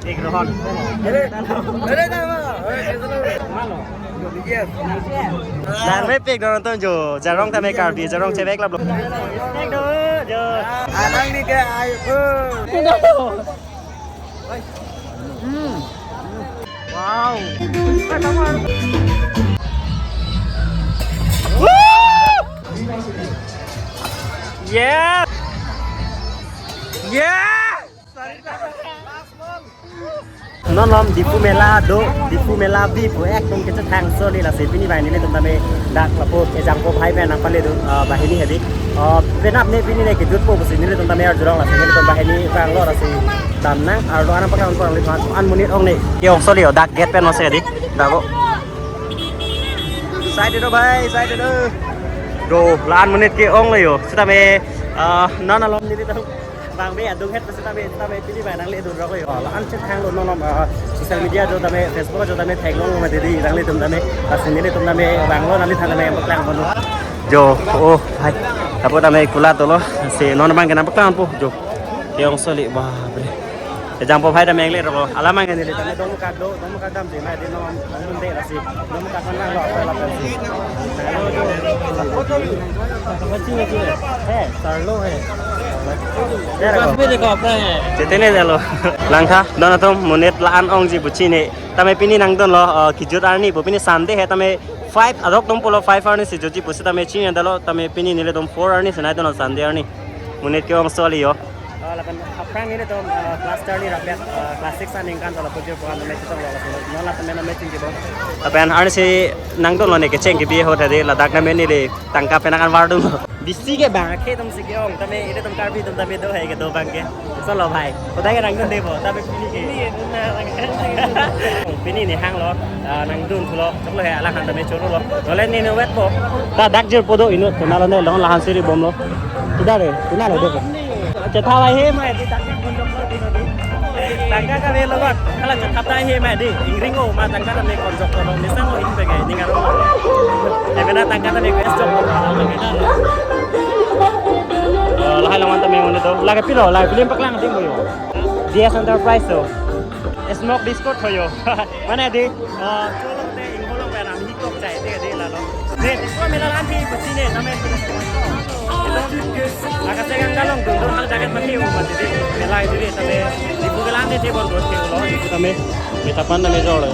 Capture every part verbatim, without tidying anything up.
Pik rohon. Nangmepik non atum jo, jarong tame Karbi, jarong chevek lap lo. Pik do, jo. Anang ni ke ai, eh. Hmm. Wow. Woo! Yeah. Yeah. Non malom Diphu Mela do, Diphu Mela bi pu ekdom kechethang soli lasi pini banghini nelitum tame dak lapu ejang po bhai pen nangpale do, ah, banghini hedi. Ah, penap ne pini ne kejut po pusi nelitum tame arjulong lasi nelitum banghini vanglo lasi damnang arlo anam paklang pang li than an monit ong ne. Ke-ong soli o dak gate pen mose hedi. Dak o. Side do bhai, side do. Do, la-an monit ke-ong lo yo. Sitame, ah, non malom nelitum bang be adung het sitame, sitame pini bang nangledun rok yo. La-an chethang lo non malom, ah, social media jo tame, Facebook jo tame theklong mati di nanglitum tame, lasi nelitum tame vanglo nangli than tame paklang pon lo. Jo, oh, hai. Lapu tame kulat dolo, si non bang ke nangpaklang po, jo. Ke-ong soli, bapre. Ejang po bhai tame engle rok, alam ang neli tame Dongmukak do, Dongmukak damji ma di non, non de lasi. Dongmukak konang lo, apa la pensi. Hey, sarlo hai. Bas bhi dekho, apna hai. Chetene jalo. Langtha, non atum monit la-an ongji pu chini. Tame pini nangdunlo, uh, kejut arni pu pini Sunday hai tame five adok atum pulo five arni si jutji pusi tame chini dalo tame pini nelitum four arni si nangdunlo Sunday arni. Monit ke-ong soli yo. Oh, lapen aphrang nelitum, uh, class third ni rapet, uh, class six aningkan tola pujir puan tame chetong lo, non la tame name chingki bom. Lapen arni si nangdunlo ne kecheng kebi ahut hedi ladak tame neli tangka penang anwar dun. Bisi ke bang, ke atum si ke-ong, tame ilitum Karbi atum tame do hai kedo bang ke. Solo bhai. Kodai ke nangdunde bo, tame pini ke. Pini ne hanglo, ah, nangdun thulo, choklo hai alanghan tame cholo lo. Nole ne ne wet po. Ta dak jirpo do inut, tuna lo ne long lahan siri bomlo. Tuna re, tuna lo do. Chetha bai he mai di tangka konjok lo di no di. Tangka kave lo got. Hala chetha bai he mai di. Ingring o ma tangka tame konjok lo. Nisang lo ing bege ningar lo. Emena tangka tame ko es jok lo. Oh, lahai laman tame ngunde do. Lake pilo, lake film paklang ding boyo. D S Enterprise to. Smoke biscuit hoyo. Mane di, ah, cholong te ingholong pe ram hikok chai te de la lo. Ne, Diphu Mela lam hi kuchi ne, tame. Agase gang kalong dun dun hal jagat mati u mati di. Mela di tame. Diphu ke lam ne te bon dun ke lo, Diphu tame. Meta pan tame jor lo.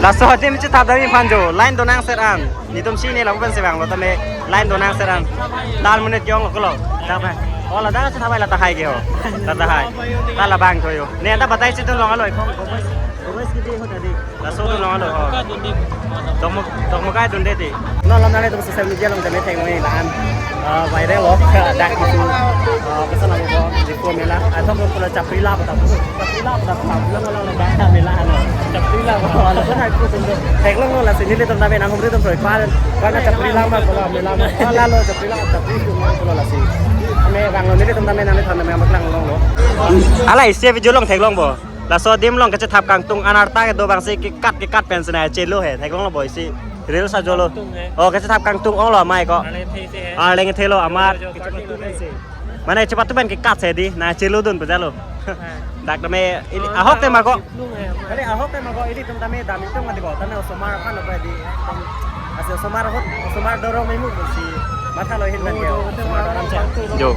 Laso adim chethap dami aphan jo, line donang sir an. Nelitum chini lapu pensi vanglo tame line donang sir an. Dal monit ke-ong lo kolo. Dak pen. Oh, ladak chethap bai la tahai ke ho. La tahai. La la bang thoyo. Ne anta batai chedun long alo. Kong, kong, kong, kong, kong, kong, Laso dun long alo. Dongmuk-, Dongmukai dunde ti. Non malom nanglitum social media along tame theklong la-an, ah, viral lo. Dak isu, ah, pesan abo bo, Diphu Mela. Athok lo pulo chapri la bata. Chapri la bata, pulo lo lo dak ta mela ano. Chapri la bata. Laso nai pu tum do. Theklong lo lasi nelitum tame nanghumri atum roi pal. Karena chapri la ma pulo mela ma. Lalo chapri la, chapri tum pulo lasi. Tame vanglo nelitum tame nangli than tame amat lang longlo. Hala isi video along theklong bo. Laso adim along kachethap kangtung anarta kedo bangsi kekat kekat pensi nangchelo he. Theklong lo boy si. Reels ajolo. Kangtung he. Oh, kachethap kangtung ong lo amei ko. Arleng the si he. Arleng the lo amat. Jo, jo, kachepatu pensi. Mane chepatu pen kekat si di. Nangchelo dun pejalo. He. Dak tame ili, oh, ahok te ma ko. Kiplung he. Kali ahok te ma ko ilitum tame dam itum mati ko. Tame osomar kan apa di. Asi osomar ahut, osomar dorong memu si. Matha lo hin kan ke. Oh, jo, osomar dorong cha. Jo.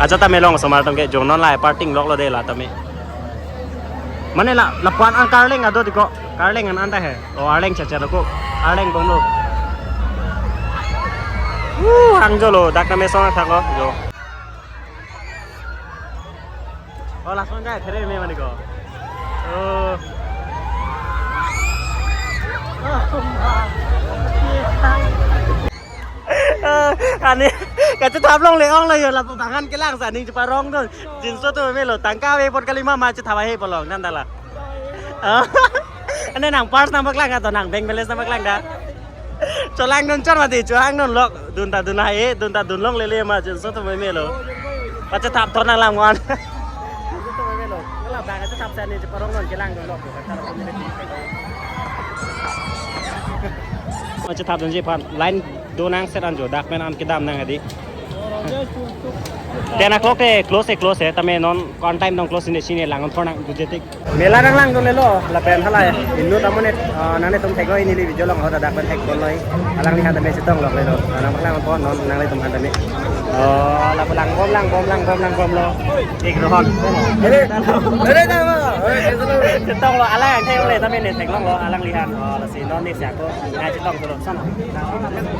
Acha tame long osomar atum ke jo non la parting lok lo de la tame. Mane la, lapu-an an karleng ado ti ko. Karleng an anta he. Oh, arleng cha cha lo ko. Arleng bomlo. Uh, hang jolo, dak tame song thak lo. Jo. Oh, lason jai khere me mane ko. Oh. Ah, ani, kachethap longle ong lo yo, lapu bang an kelang si aning cheparong dun. Jinso tu melo, tangka ave apot kali ma ma chethap he polong, nang dala. Ah, ane nang pars nangpaklang ato nang bank balance nangpaklang da. Cholang dun chor mati, chohang dun lok, dun ta dun hai, dun ta dun longle le ma jinso tu melo. Pachethap thon nang lam wan. Jinso tu melo. Kala bang chethap si aning cheparong dun kelang dun lok. Pachethap dunji aphan line Donang set an jo, dak pen an kedam nang adi. Ten o'clock te close, eh, close, eh. Tame non ko-an time nong close ne, sine lang thor nang budgetik. Mela nang langdun lelo, lapen halai. Inut amonit, ah, nanglitum thek noi, neli video along ho, dak pen thekdun noi. Alangliphan tame chetong lok lelo. Nangpaklang pon non nanglitum aphan tame. Oh, lapu langbom, langbom, langbom, langbomlo. Ik rohon. Are, are, na ma. Chetonglo, alang thek le, tame ne theklonglo, alangliphan. Oh, lasi non ne siako. Nang chetong dolo, son.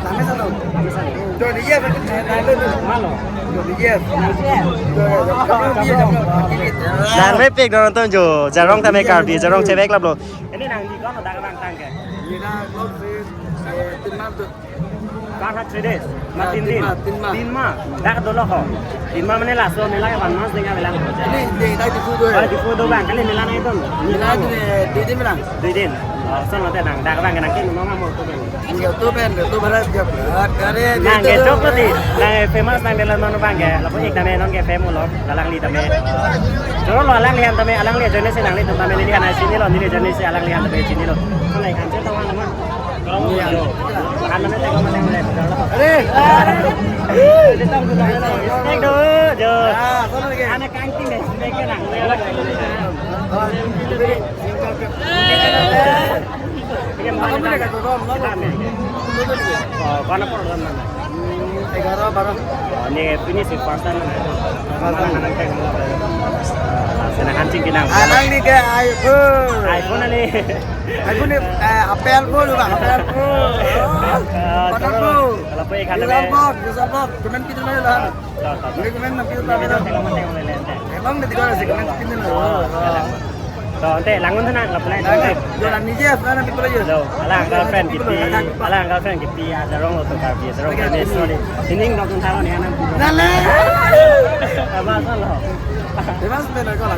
Kami satu. Kami satu. Jodi yes, aku cakap dulu. Malo. Jodi yes. Jodi yes. Nang repik nonton jo, jarong tame Karbi, jarong chevek laplo. Ini nang di kono dak bang tangke. Ini dah close sih, eh, tin mah tuh. Kang hat three days. Ma Ya, tin tin din. Mah, tin mah. Tin mah. Dak dolo ho. Tin mah mane laso mela ke one month dengan mela. Ini di dah di food Oh, eh. Di food bang, kali mela na itu. Mela di di di mela. Dui din. Oh, son lote nang, dak bang nang ke nong amo to bang. Iya, to ben, to barat dia berat. Kare Nang di ke itu. Chok pati, nang famous nang dalam manu bang ke. Lapu ik tame nong ke famous lo, alangli tame. Joro lo alangliphan tame, alangli join si nanglitum tame neli hana chinilo, neli join si alangliphan tame chinilo. Son lai kan chetong ang ma. Iya. Kan mana chetong mana mana. Are. Respect do, jo. Ah, sana lagi. Anak kangting deh, respect ke nang. Oh, kau apa orang mana? Hmm, egaroh, baroh. Oh, ini finish first time mana itu? First time. Mana anak kayak mana? Sana hancing kinang. Alangli ke iPhone. iPhone ali. iPhone ni, eh, Apple phone juga, Apple phone. Ah, Apple phone. Kalau apa ikan Bisa apa? Bok, bisa bok. Cuman pintu aja lah. Cuman pintu aja lah. Emang dia tidak ada sih, cuman pintu aja lah. To, ante langdun tha nang lapu nang. Yo, nang nije, nang nanti pula yo. Lo, alang girlfriend kipi, alang girlfriend kipi, ada rong lo to Karbi, ada rong Karbi, sorry. Sining dok tun thalo ne nang. Nale. Apa salah? Bebas benar kok lah.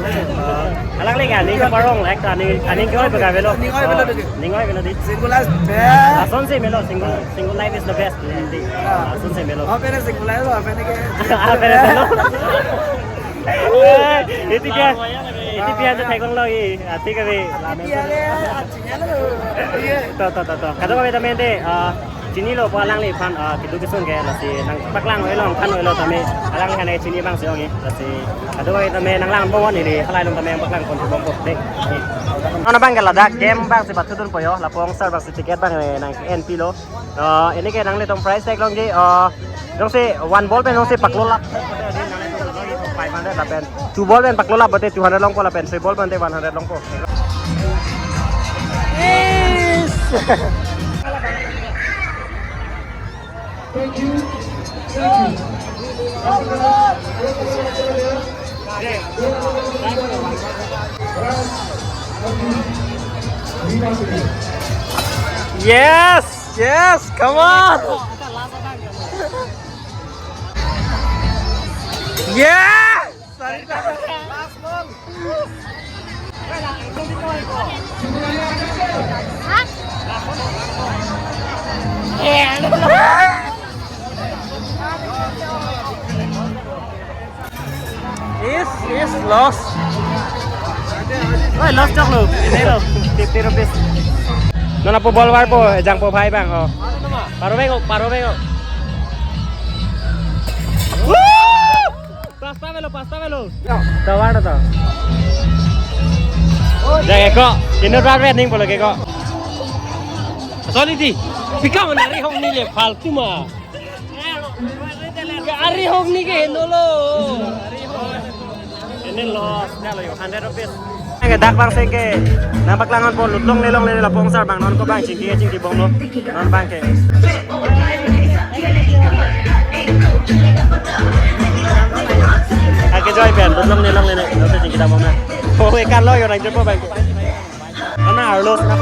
Alang lagi ani ke parong lek ani, ani ke oi pegawai lo. Ning oi belo dulu. Ning oi belo di. Single life best. Ason si melo single, single life is the best. Ason si melo. Apa ni single life lo, apa ni ke? Apa ni melo? Eh, itu dia. Itu dia tuh thekong lo i. Ati kami. Iya, iya, iya. To, to, to, to. Kadokave tame te, ah, chinilo pu alangliphan, ah, keduk kesung ke lasi nangpaklang oi long kan oi lo tame alangliphan chini bang si ong i. Lasi kadokave tame nang lang bong ni halai long tame nangpaklang pon bong bong de. Non abang ke ladak game bang si pathu dunpo yo, lapu ongsar bang si ticket bang, eh, nang N P lo. Ah, ini ke nanglitum price tag longji, ah, jongsi one ball pen jongsi paklo lap five hundred lapen. Two ball pen paklo lap bate two hundred longpo lapen three ball pen te one hundred longpo. Yes. Thank you. Thank you. Yes, yes, come on. Yes. Is, is lost. Oi, lost chok lo. Ini lo. Fifty rupees. Non apo ball varpo, ejangpo bhai bang, oh. Paro bego, paro bego. Woo! Pasta melo, pasta melo. To, var to. Jang eko, inut rat vet ning polo ke ko. Sorry di. Pika mana ari hong ni le faltu ma. Ke ari hong ni ke nolo. Ini loss, na lo yo, hundred rupees. Ke dak bang sing ke, nangpaklang ponpo, lut longle longle lapu ongsar bang non ko bang chingki chingki bong lo. Non bang ke. Ake joy pen, lut longle longle ne, lo te chingki dam bong na. Oh, ekan lo yo nang jumpo bang ke. Mana arlo sana.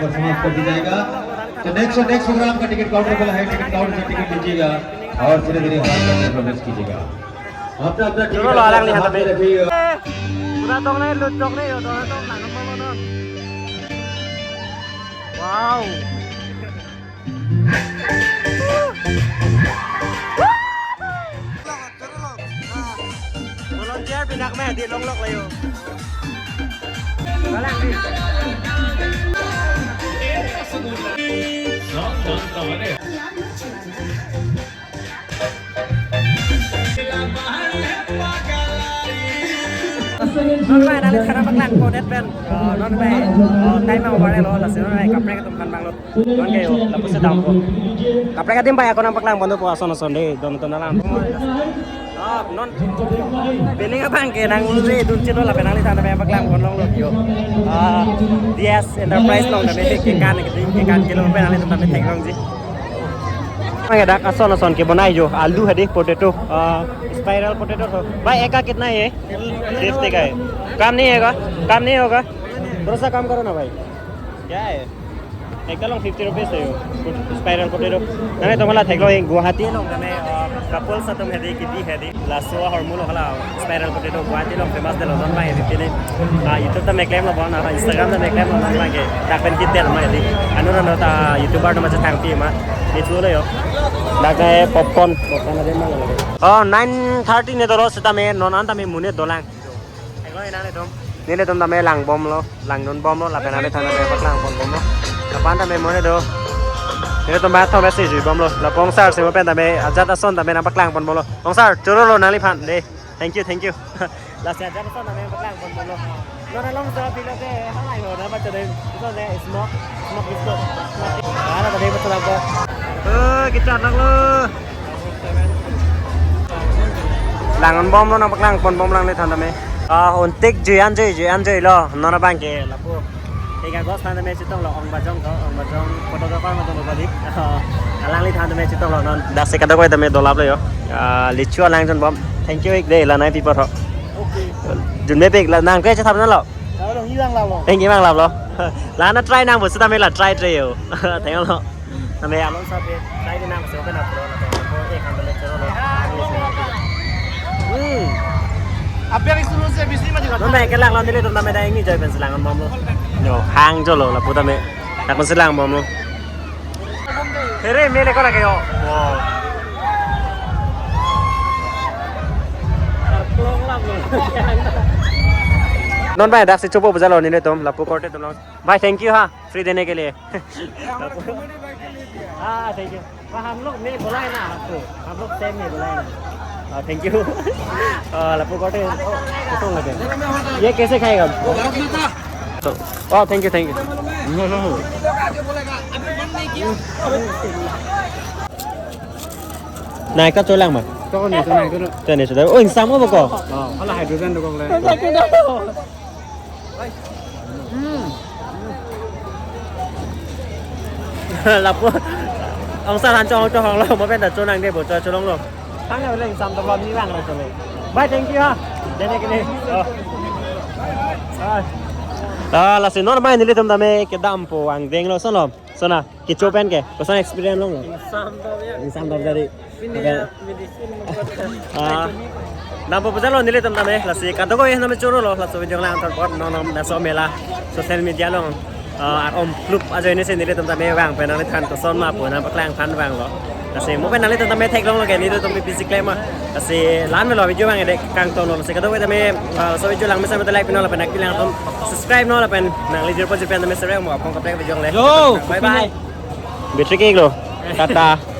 वो समाप्त कर दी जाएगा। तो next, next programme का ticket counter खुला है, ticket counter से टिकट लीजिएगा और धीरे धीरे हॉल के अंदर प्रवेश कीजिएगा। अपना, अपना ticket Dulu lo alang lihat हाथ में tapi. रखिएगा। Pura tong nai, lut tong nai, yo, tong nai, tong nai, tong nai. Wow. Volunteer pinak me di longlok layo. Balang di. Non bai nangli thana paklang pondet pen, eh, non bai, eh, time over lo, lasi non bai kaprek atum aphan bang lo. Non ke yo, lapusi dampo. Kaprek adim bai ako nangpaklang pon dopo ason ason de, don ton alam. Ah, non. Pining abang ke nangli dun chit lo lapen nangli thana bai paklang pon longlo yo. Ah, D S Enterprise along tame kekan, kekan kilo pen nangli tame theklongji. Abang ke dak ason ason kebonai jo, alu hadi potato, ah, spiral potato tho. भाई, एक का कितना है? तीस का है। कम नहीं होगा? कम नहीं होगा? थोड़ा सा कम करो ना भाई। क्या है? Ekta along fifty rupees ayo. Spiral potato. Nangtum hala theklong, Guwahati along tame, ah, couples atum hedi kibi hedi. Laso ahormu lo hala spiral potato Guwahati along famous detlo, non bai hedi pini. Ah, YouTube tame klemlo bon, ah, Instagram tame klemlo non bai ke. Dak pen kit det ma hedi. Anur anur ta YouTuber atum aja thangpi ma. Itu lo yo. Dak ke popcorn, popcorn ada mana lagi? Oh, nine thirty ne dolo seta me non an tame mune dolang. Nelitum tame lang bomlo, langdun bomlo, lapen nelitum tame paklang pon bomlo. Lapen tame mone do. Nelitum ba thom si jui bomlo. Lapu ongsar si mo pen tame ajat ason tame nangpaklang pon bomlo. Ongsar, choro lo nangliphan de. Thank you, thank you. Lasi ajat ason tame paklang pon bomlo. Non along sa pilo ke halai ho na baca de. Itu de smoke, smoke biscuit. Mana tadi betul apa? Eh, kita anak lo. Langdun bomlo, nangpaklang pon bomlo nanglitum tame. Ah, untik juian jui, juian jui lo, non abang ke lapu. Tiga gos than tame chetonglo, Ong Bajong tho, Ong Bajong photographer ma tong balik. Alanglithan tame chetonglo non. Dak si kadokave tame dolaplo yo. Ah, lichu alang jon bom. Thank you ik de la nai people ho. Okay. Junme pik la nang ke chethap nanglo. Kalau hilang lah lo. Thank you mang laplo. La na try nang bo seta me la try try yo. Thank you lo. Tame along sa pe, try di nang so kana pro na ko ek kan le choro lo. Hmm. Apa yang suruh saya bisnis mah juga. Non bai kelak lo nelitum tame dai ngi jai pen selang bomlo. Yo, hang jolo lapu tame. Tak pen selang bomlo. Here mele ko lagi yo. Wow. Non bai dak si chopo bujalo nelitum lapu korte atum along. भाई, thank you, हाँ, फ्री देने के लिए। हाँ, thank you। हाँ, हम लोग नहीं बोला है ना आपको, हम लोग सेम नहीं बोला है ना। हाँ, thank you। हाँ, lapu korte, oh, kosong lagi। ये कैसे खाएगा? तो, oh, thank you, thank you। Nai ka cholang ma? Chokon ni, chonai ko. Chonai, chonai. Oh, insam ko boko? Oh, hala hydrogen dokok le. Hmm. Lapu. Ongsar han chong chong lo, mo pen ta chonang de bo, cho cholonglo. Thang na leng sam to lo ni lang ra chole. Bye, thank you ha. Dene ke ni. Oh. Ah. Ah, lasi non bai nelitum tame kedampo angdeng lo, son lo. Sona, kecho pen ke. Koson experience longlo? Insam to ya. Insam to jadi. Ini ya, medicine. Ah. Nampo bujalo nelitum tame, lasi kadokave tame choro lo, laso video lang thon pot non non laso mela social media along. Ah, ar om club ajo ini si nelitum tame vang pen nangliphan koson ma pu nangpaklang aphan vanglo. Lasi mo pen nanglitum tame theklonglo ke nelitum pi pisi klem ma. Lasi la-an melo video vang ede kangton lo, lasi kadokave tame, ah, laso video lang mesen mate like pinon lapen nangpi lang atum subscribe non lapen nangli jirpo jirpi tame share mo apong kaprek video le. Yo, bye bye. Battery ke lo. Tata.